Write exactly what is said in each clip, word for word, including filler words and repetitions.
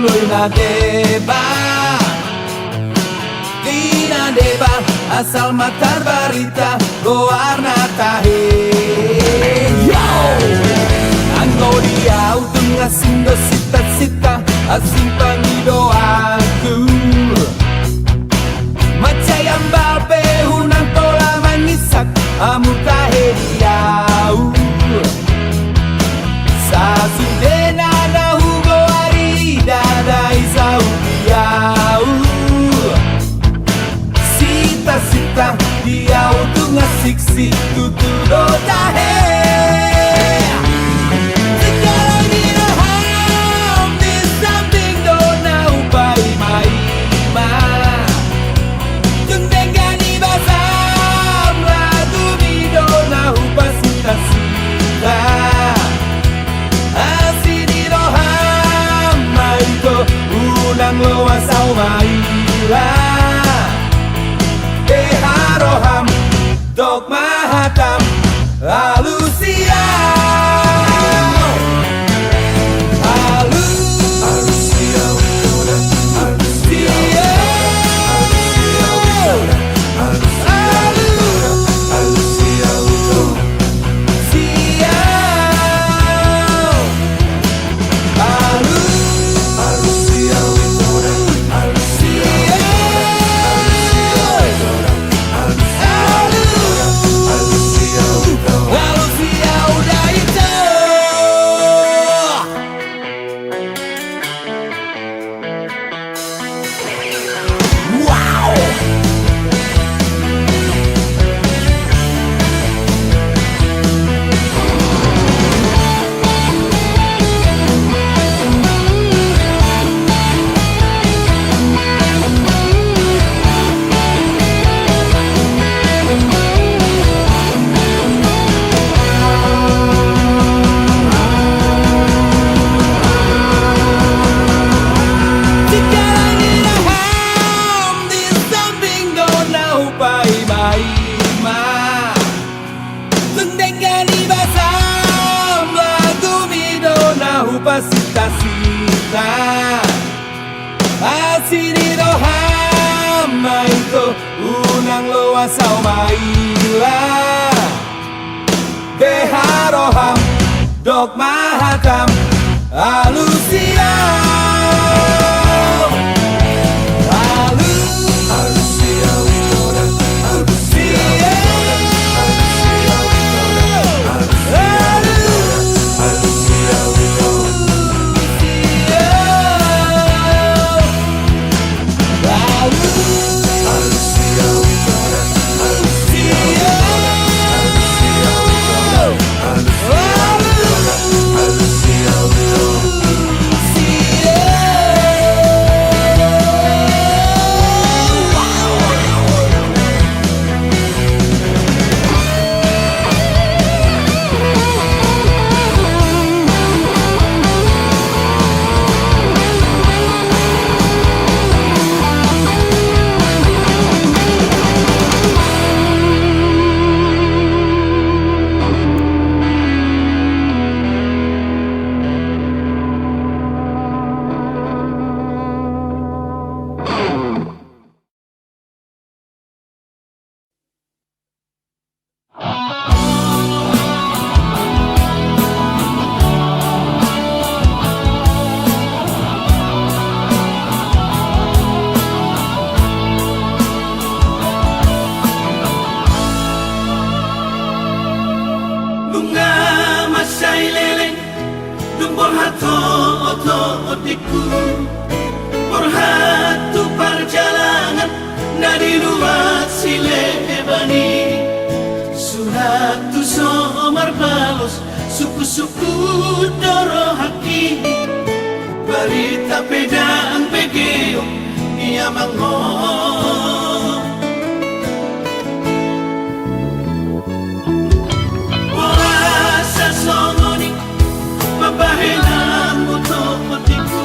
Olo na deba, di na deba, asal ma tarbarita goarna tahe. Yo! Anggo di au tung asing do sinta-sinta, asing pangidoanku. Mansai ambal pe unang pola mangisak, hamu tahe di au. Sasudena na hugoari ndada i saut di au. Sinta-sinta di au tung asik situtu do tahe. Sekarang i roham di samping do na hupaima-ima. Tung denggan i basam lagu mi do na hupasinta-sinta. Asi ni roham ma ito, unang loas au maila. Deha roham, dok ma hatam, alus i au. Alus. Alus i au. Alus i au. Alus i au. Alus i au. Sekarang i roham di samping do na hupaima-ima. Tung denggan i basam lagu mi do na hupasinta-sinta. Asi ni roham ma ito, unang loas au maila. Deha roham, dok ma hatam, alus i au. Alus. Alus i au. Alus i au. Alus i au. Nunga mansai leleng, dung borhat ho oto otikku, borhat tu parjalangan na di luat sileban i. Suhat tu so marbalos, sungkun-sungkun do rohangki, barita pe ndang begeon ni amang on. Boasa songon i pambahenanmu, tondi ku?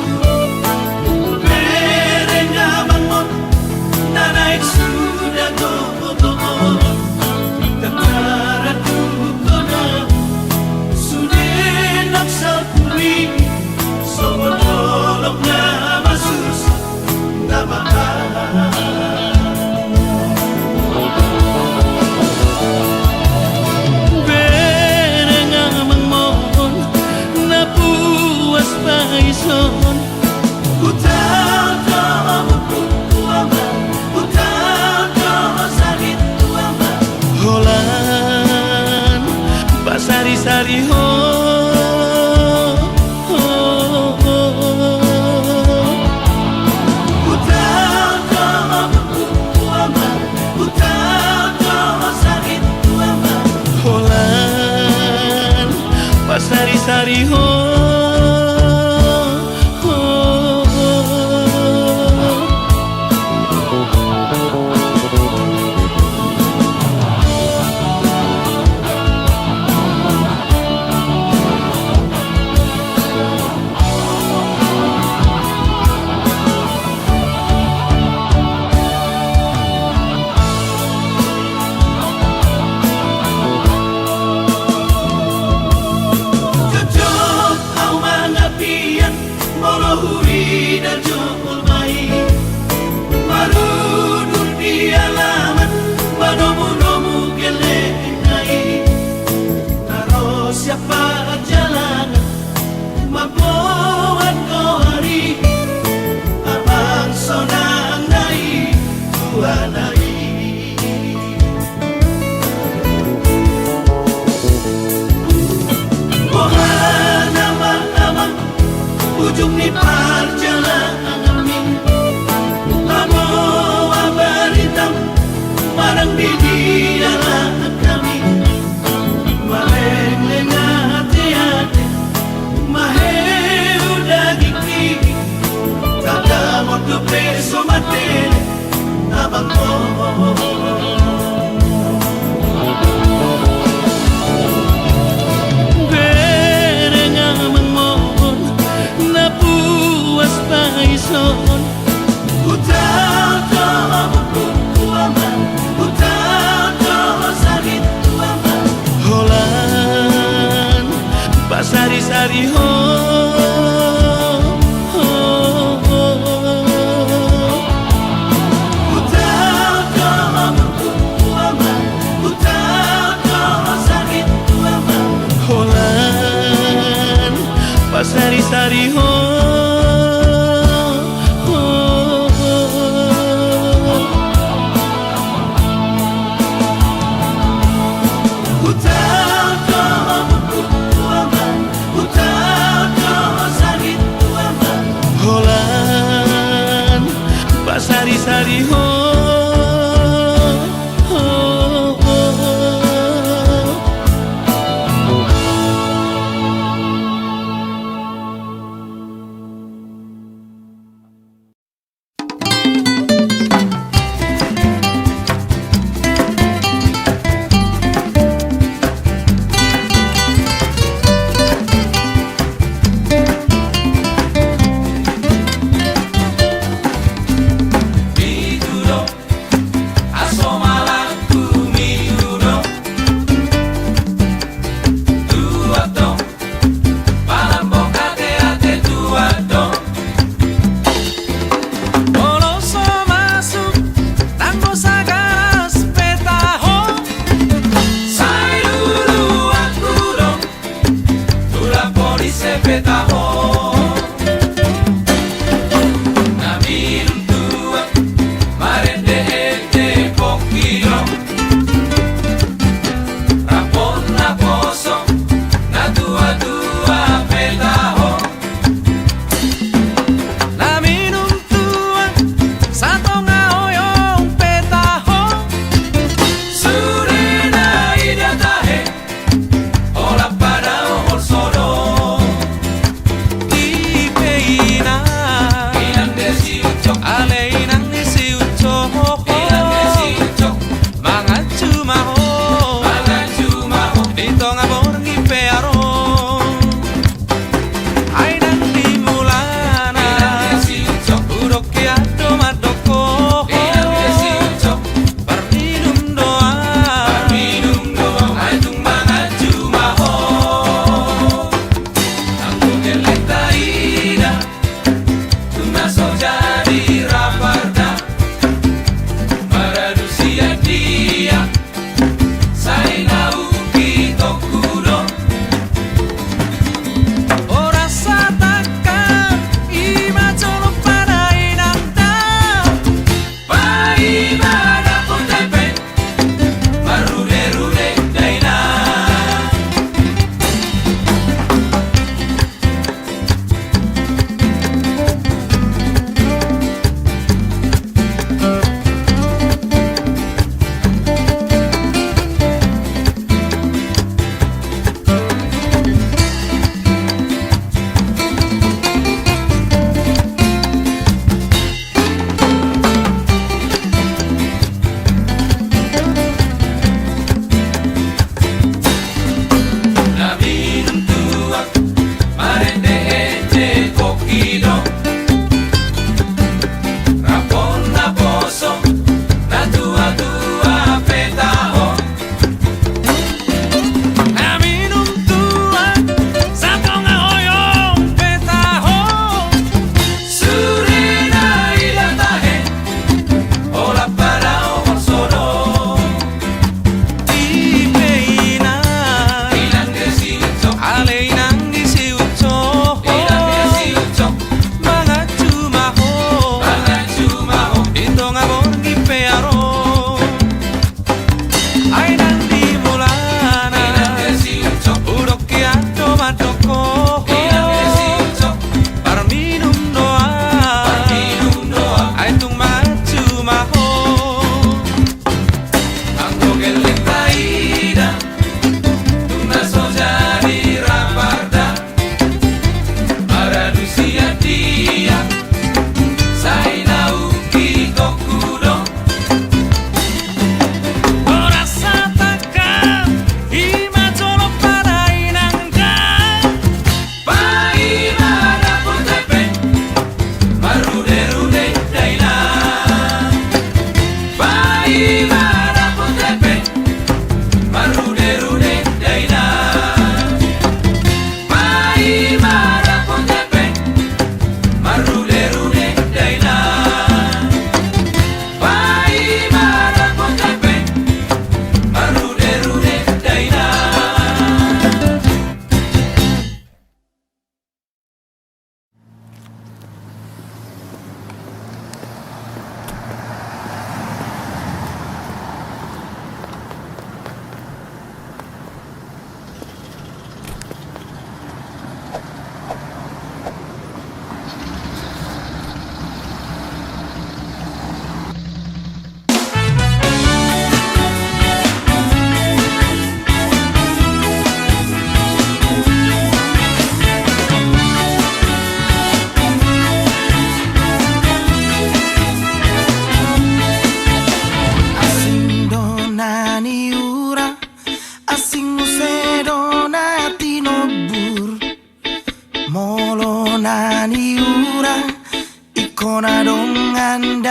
Bereng amang on na naeng suda tohot on. Ndang taranduk hona, sude nang sampulu i, songon dolok na Ho, ho, ho. Jotjot au mangapian molo huida jolma i, marudur di alaman manomunomu gellengna i. Na ro sian parjalangan mamboan goar i, amang sonang na i tuana i. Boha nama amang ujung ni parjalanganmi, paboa baritam maranggi di alaman nami. Malengleng ateate maheu dagingki, tagamon dope so matene amang on. Bereng amang on na puas paison. Hutaon do ompu tu amang, hutaon do sahit tu amang. Holan pasarisari ho, ho, ho, ho. Hutaon do ompu tu amang, hutaon do sahit tu amang. Holan pasarisari ho. Holan pasarisari ho.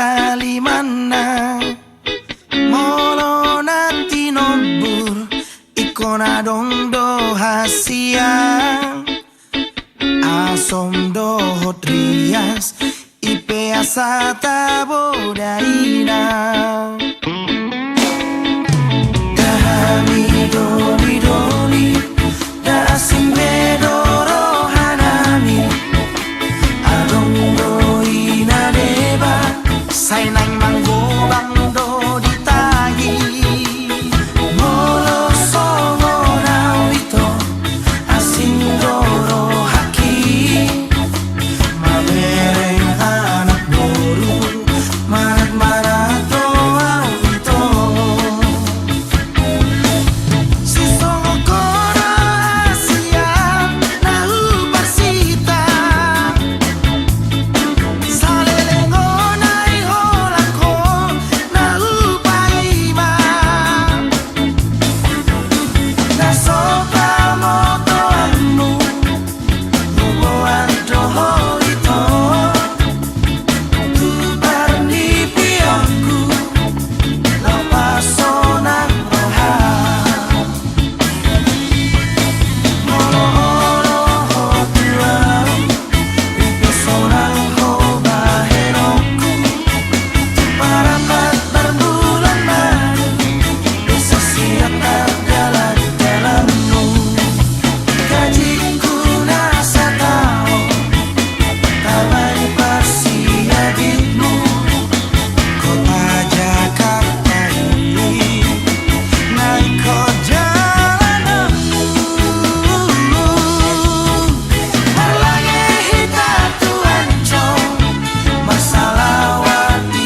Alimanna, molo na tinombur, ingkon adong do hasian. Asom dohot rias, i pe asa tabo daina. Nda hami dolidoli, nda asing be do rohanami. Adong do i na deba, sai naeng manggobang do ditagi. Molo songon au ito, asing do rohangki, mamereng anak boru, manat-manat do au ito. Sisongon hona hasian na huparsita, saleleng hona i holan ho na hupaima. Na so tamotoanmu, huboan do ho ito tu parnipionku, laho pasonang roha. Molo olo ho tu au, i pe sonang ho bahenonku, tu parapat parbulan madu, bisa siat tardalan dalanmu. Gajingku na sataon, tabaen parsiaditmu. Kota Jakarta i, na ingkon dalanmu. Marlange hita tu ancong, marsalawar di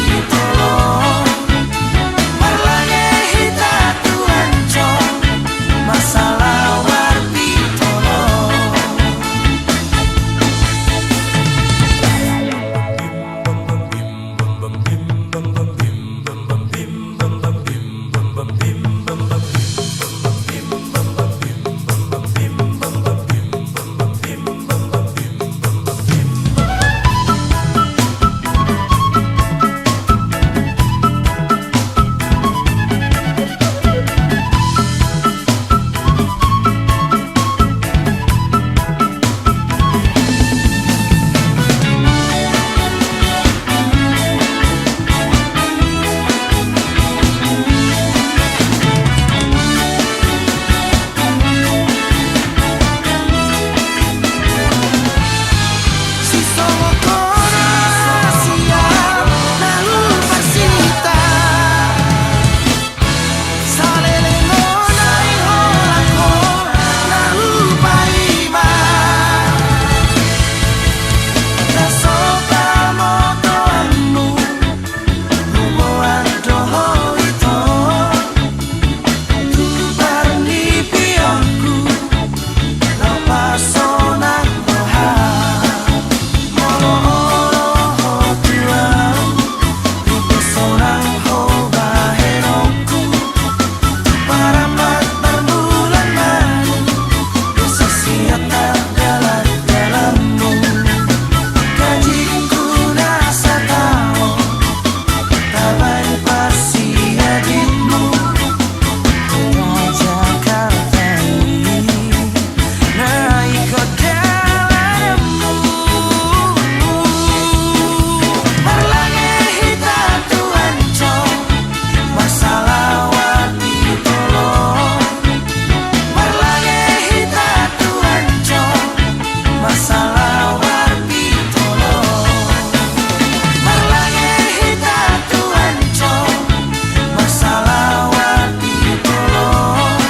tolong.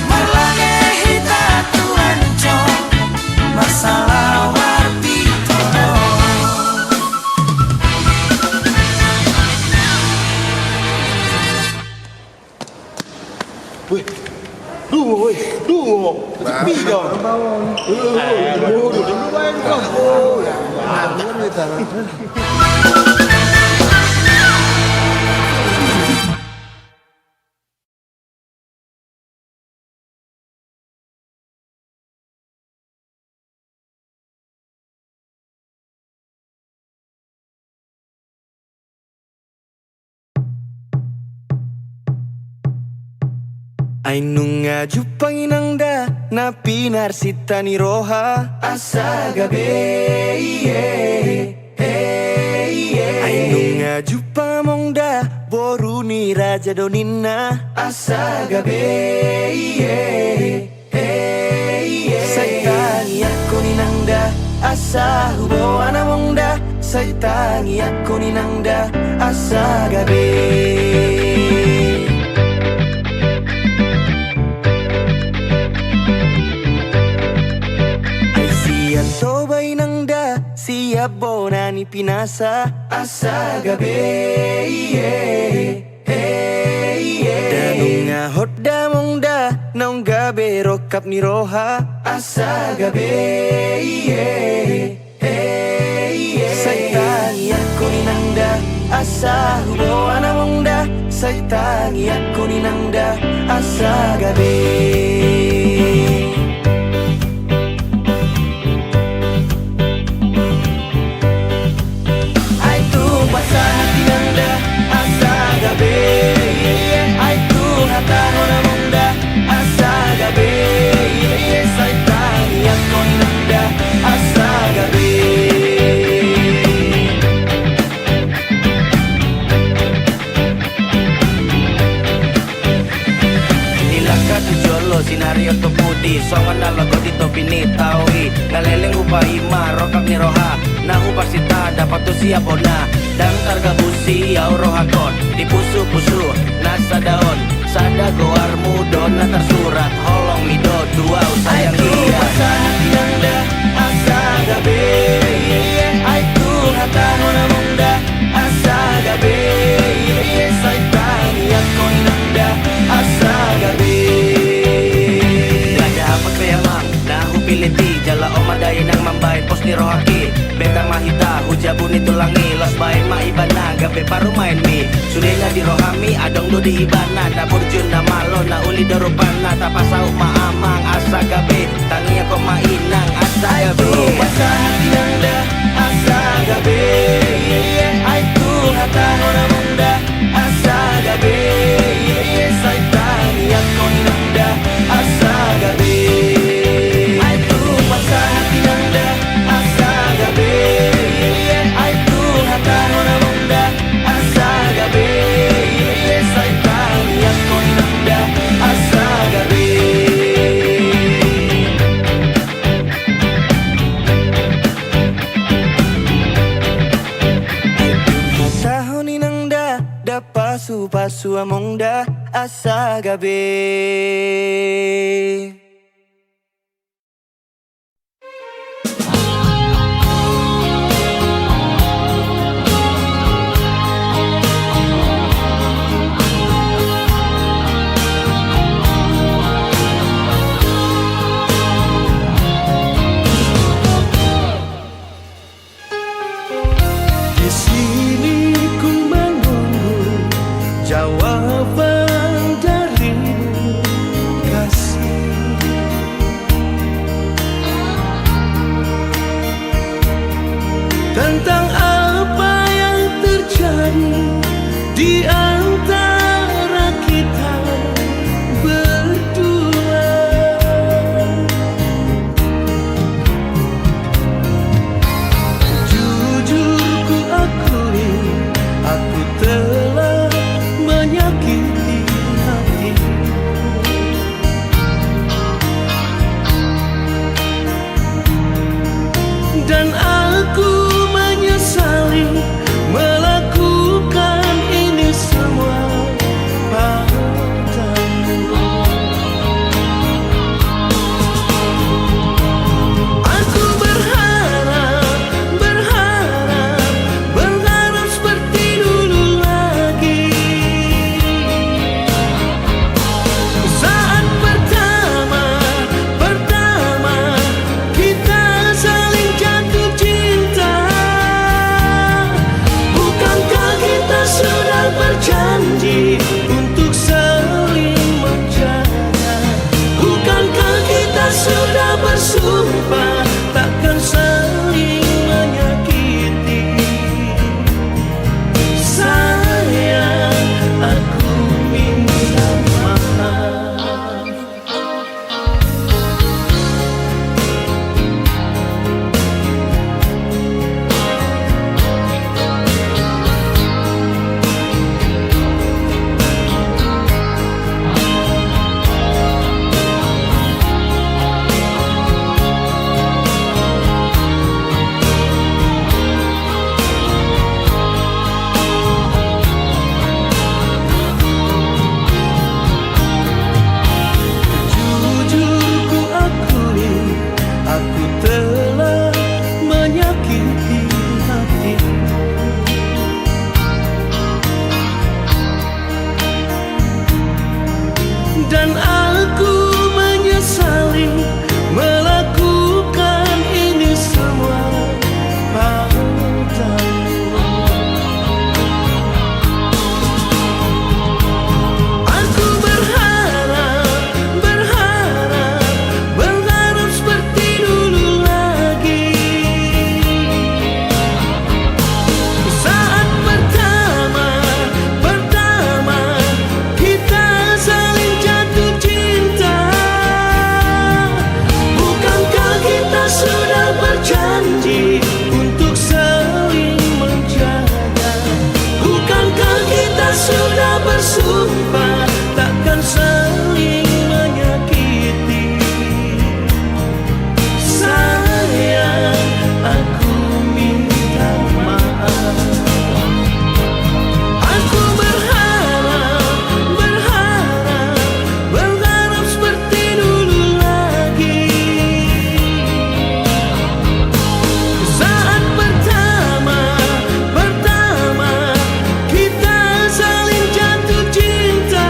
Marlange hita tu ancong, marsalawar di tolong. Weh, dungo, weh, dungo. Piga. Ai nunga jumpang inang da na pinarsinta ni roha, asa gabe, ie, e, ie. Ai nunga jumpang among da boru ni raja do ninna, asa gabe, ie, e, ie. Sai tangiangkon inang da asa huboan among da. Sai tangiangkon inang da asa gabe. Ai sian Toba inang da sian bona ni pinasa, asa gabe, ie, e, ie. Da nunga hot da among da naung gabe rongkap ni roha, asa gabe, ie, e, ie. Sai tangiangkon inang da asa huboan among da. Sai tangiangkon inang da asa gabe. Ai tung pasahat inang da asa gabe. Ai tung hatahon among da asa gabe. Sai tangiangkon inang da asa gabe. Di langka tu jolo sinari on tu pudi, songon na logot di topi ni tao i. Na leleng hupaima rongkap ni roha na huparsinta, dapot tu sian bona. Ndang targabusi au rohangkon di pusupusu na sada on. Sada goarmu do na tarsurat, holong mi do tu au sayang. Ai tung pasahat inang da asa gabe. Ai tung hatahon among da asa gabe. Sai tangiangkon inang da asa gabe. Ndada apat pe amang na hupiliti, jala on ma da inang mambahen pos ni rohangki. Beta ma hita hu jabu ni tulang i, laos bahen ma ibana gabe parumaenmi. Sudena di rohami adong do di ibana na burju na malo na uli do rupana. Tapasaut ma amang asa gabe, tangiangkon ma inang asa gabe. Ai tung pasahat inang da asa gabe. Ai tung hatahon among da asa gabe. Sai tangiangkon inang da asa gabe. Ai tung pasahat inang da asa gabe. Ai tung hatahon among da asa gabe. Sai tangiangkon inang da asa gabe. Ai tung hatahon inang da, da pasupasu among da asa gabe. Di sini ku menunggu jawaban darimu, kasih. Aku menyesali melakukan ini semua padamu. Aku berharap, berharap, berharap seperti dulu lagi. Saat pertama, pertama kita saling jatuh cinta, bukankah kita sudah berjanji untuk saling menjaga? Bukankah kita sudah bersumpah takkan saling menyakiti? Sayang, aku minta maaf. Aku berharap, berharap, berharap seperti dulu lagi. Saat pertama, pertama kita saling jatuh cinta,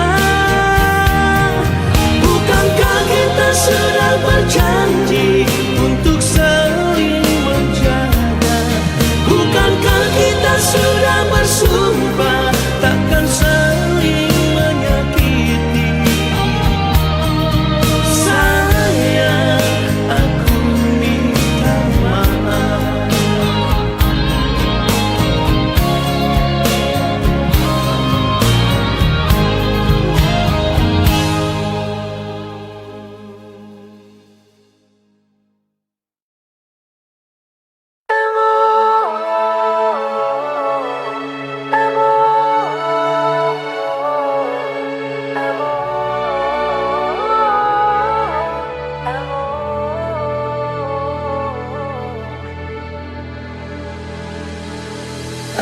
bukankah kita sudah berjanji untuk saling menjaga? Bukankah kita sudah bersumpah takkan saling menyakiti? Sayang, aku minta maaf.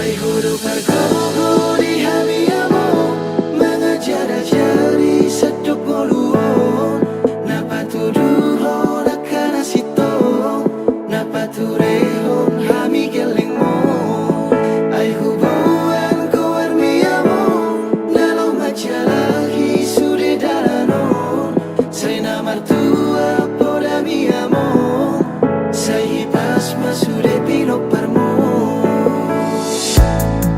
Ai ho do pargogo di hami among, mangajar-ajari sandok ngolu on, na patuduhon angka na sintong, na paturehon hami gellengmon. Ai huboan goarmi among, na laho manjalahi sude dalan on. Sai na martua podami among, sai hipas ma sude pinomparmon.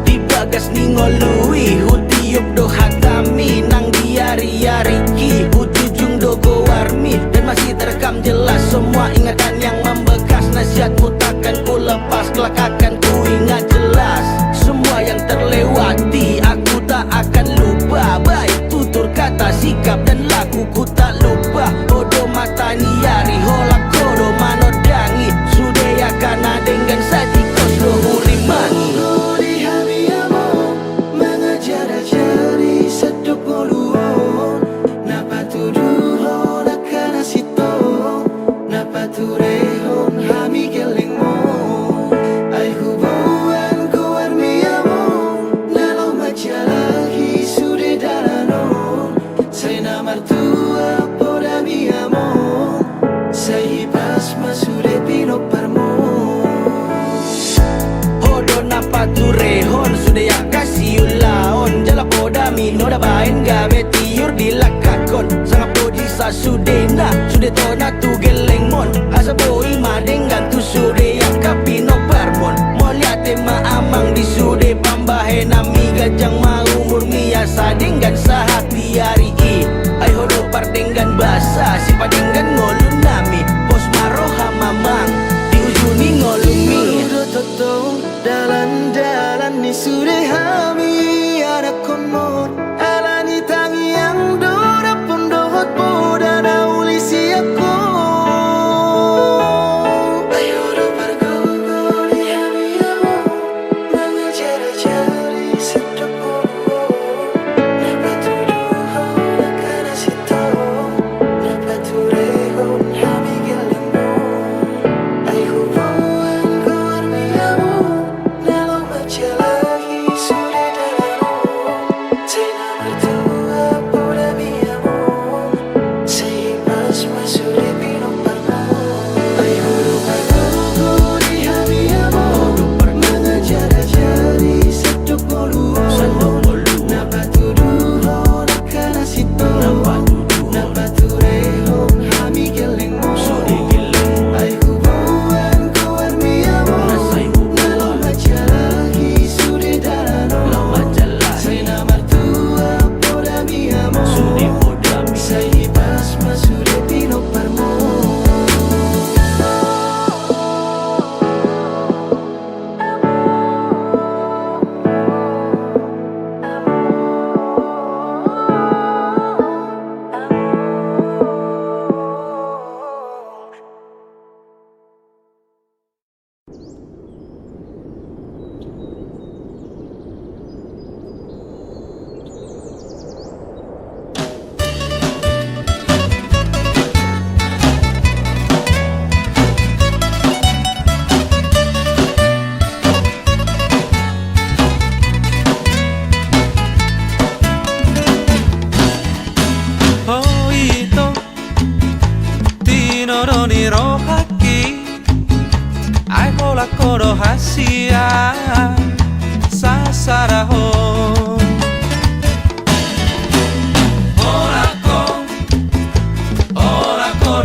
Di bagas ni ngolu i hutiop do hatami, nang di ari-ariki hujujung do goarmi, dan masih terekam jelas semua ingatan yang membekas. Nasihatmu takkan ku lepas, kelak akan ku ingat jelas semua yang terlewati. Aku tak akan lupa, baik tutur kata, sikap dan laku ku tak lupa. Ho do mata ni ari, holan ho do manondangi, sude angka na denggan satikos do hurimangi. Di hami among, mangajar-ajari sandok ngolu on, na patuduhon angka na sintong, na paturehon hami gellengmon. Ai huboan goarmi among, na laho manjalahi sude dalan on. Sai na martua podami among, sai hipas ma sude pinomparmon. Ho do na paturehon sude angka siulaon, jala podami noda baen gabe tiur dilangkahon. Sangap do di sasudena sude tona tu gellengmon, asa boi ma denggan tu sude angka pinomparmon. Mauliate ma amang di sude pambahenanmi, ganjang ma umurmi asa denggan sahat di ari i. Ai ho do pardenggan basa, sipadenggan ngolunami, pos ma roham amang di uju ni ngolumi. Dalan-dalan ni sude hami anakhonmon, ala ni tangiang do dampon dohot poda na uli siapkon. Ai ho do pargogo di hami among, mangajar-ajari sandok ngolu on, na patuduhon angka na sintong, na paturehon hami gellengmon. Ai huboan goarmi among, na laho manjalahi sude dalan on. Sai na martua podami among, sai hipas ma sude pinomparmon. Ai ho do pargogo di hami among, mangajar-ajari sandok ngolu on, na patuduhon angka na sintong, na patuduhon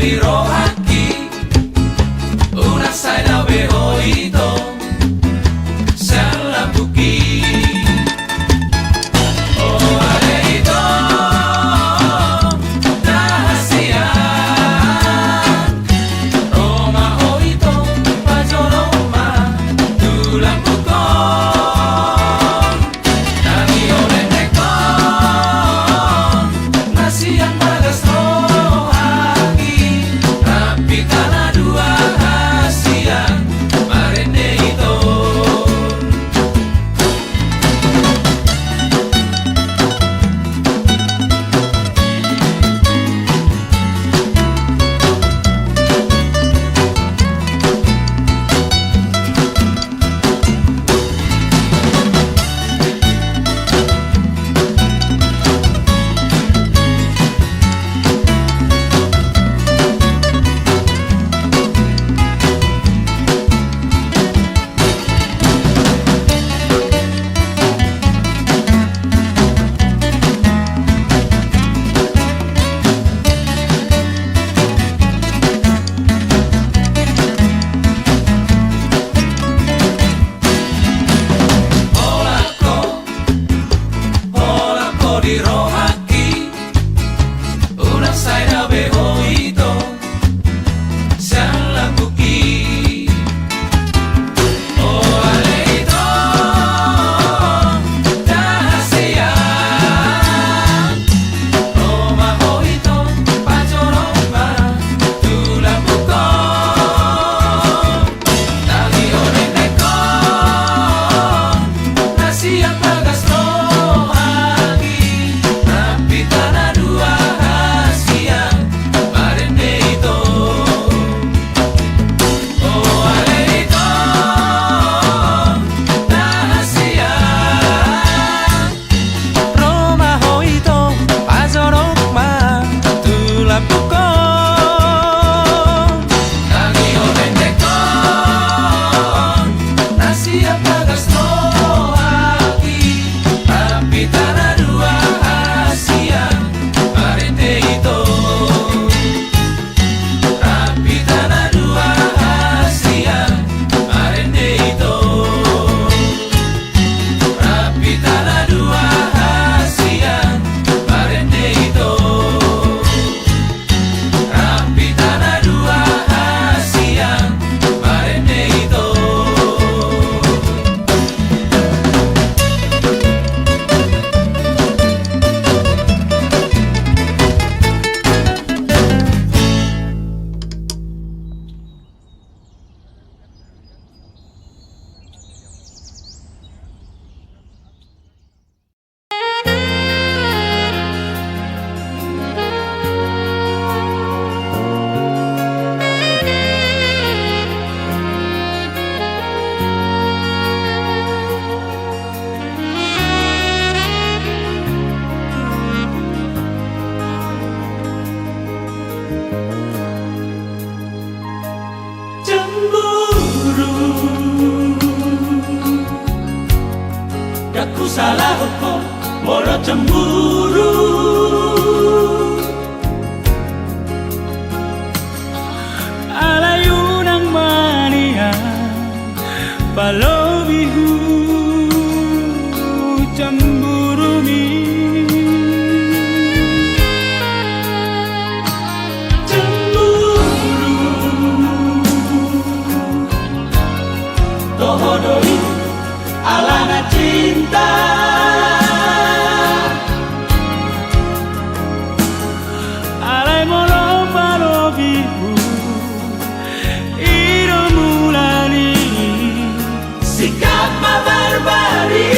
di rohangki, unang sai dao be ho ito sian lambungki. O ale ito na hasian, ro ma ho ito, pajolo ma tu lambungkon. Tangiang ni rohangkon na sian bagas rohangki, rap hita na dua hasian marende ito. Holan ho, holan ho di rohangki, unang sai dao be ho ito sian lambungki. O ale ito na hasian, ro ma ho ito, pajolo ma tu lambungkon. Tangiang ni rohangkon na sian bagas rohangki, rap hita na dua hasian marende ito. O ale ito na hasian, ro ma ho ito, pajolo ma tu lambungkon. Tangiang ni rohangkon na sian bagas rohangki, rap hita na dua hasian marende ito. Rap hita na dua hasian marende ito. Rap hita na dua hasian marende ito. Rap hita na dua hasian marende ito. Cemburu. Ndang husalahon ho molo cemburu. Alai unang ma nian palobi hu cemburumi. Cemburu. Toho do i alana cinta. Alai molo palobi hu, i do mula ni sikap mabarbari.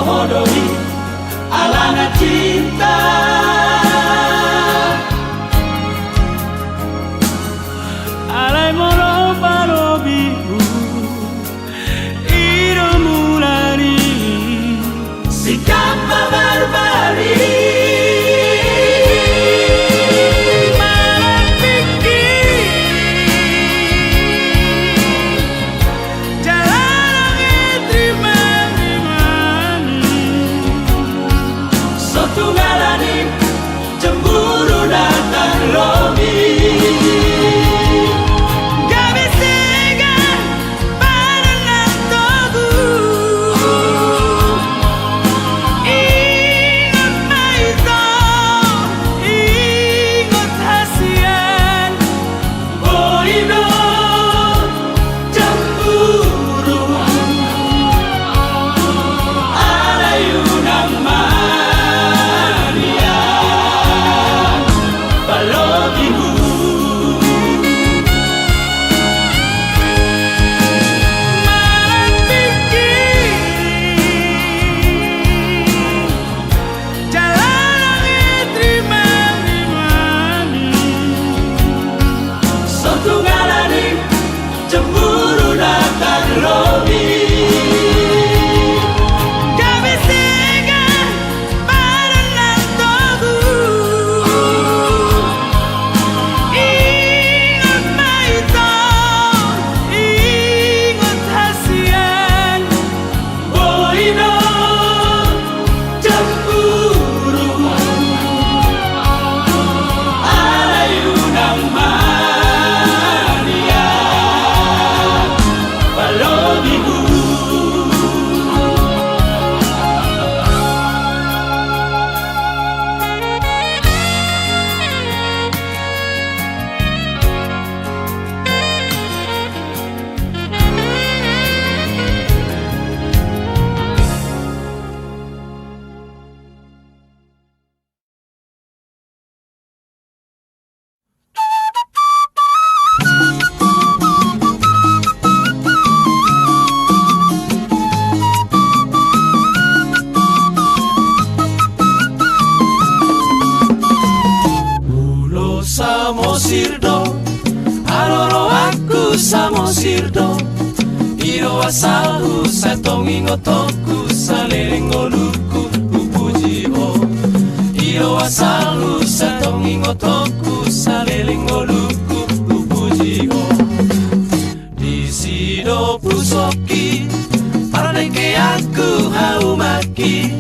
Ho do i alana cinta. Alai molo palobihu, i do mula ni sikap parbalik. Marpingkir jala nang i terima-rimani. So tung alani cemburu na tarlobi. Gabe sega badan na togu. Ingot ma ito, ingot hasian. Boi do cemburu, alai unang manian palobihu. Marpingkir jala nang i terima-rimani. So tung alani cemburu na tarlobi. Gabe sega badan na togu. Ingot ma ito, ingot hasian. Boi do cemburu, alai unang manian palobihu. Ulos Samosir do, aloroanku Samosir do. I do asalhu, sai tong ingotonku, saleleng ngolungku hupuji ho. I do asalhu, sai tong ingotonku, saleleng ngolungku hupuji ho. Disi do pusokki, pardengkeanku haumaki.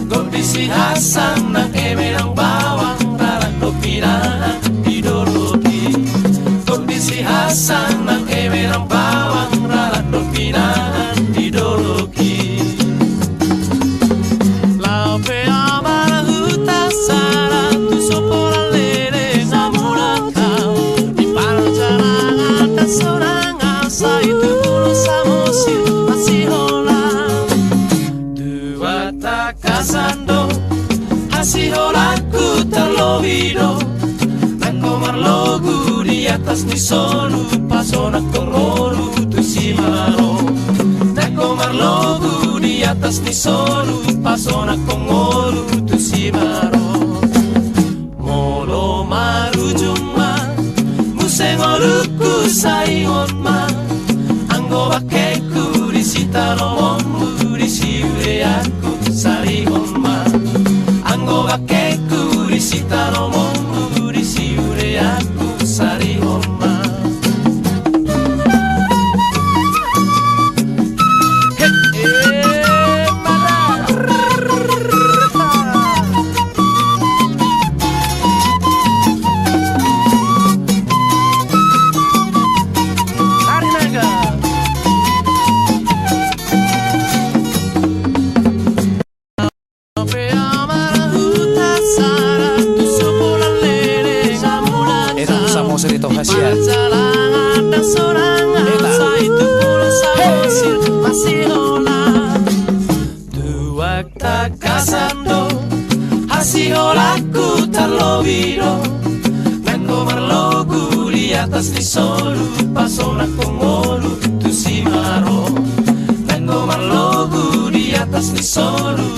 Gondisi hasang nang eme nang bawang, rarat do pinahan di dolok i. Gondisi hasang nang eme nang bawang, rarat do pinahan di dolok i. Laho pe ahu marhuta sada, tu so pola leleng na mulak ahu. Di parjalangan na sonang an, sai tu Pulo Samosir masiholan. Tu angka tangkasan do hasiholanku, tarlobi do nanggo marlogu di atas ni solu, pasonangkon ngolu tu si ma ro. Nanggo marlogu di atas ni solu, pasonangkon ngolu tu si ma ro. Molo marujung ma muse ngolungku, sarihon ma anggo bangkengku di sitanomonmu, di siudeanku, sarihon ma anggo bangkengku di sitanomonmu, di siudeanku, sarihon ma. Eta Samosir i do hasian. Eta. Tu angka tangkasan do hasiholanku, tarlobi do nanggo marlogu di atas ni solu, pasonangkon ngolu tu si ma ro. Nanggo marlogu di atas ni Solu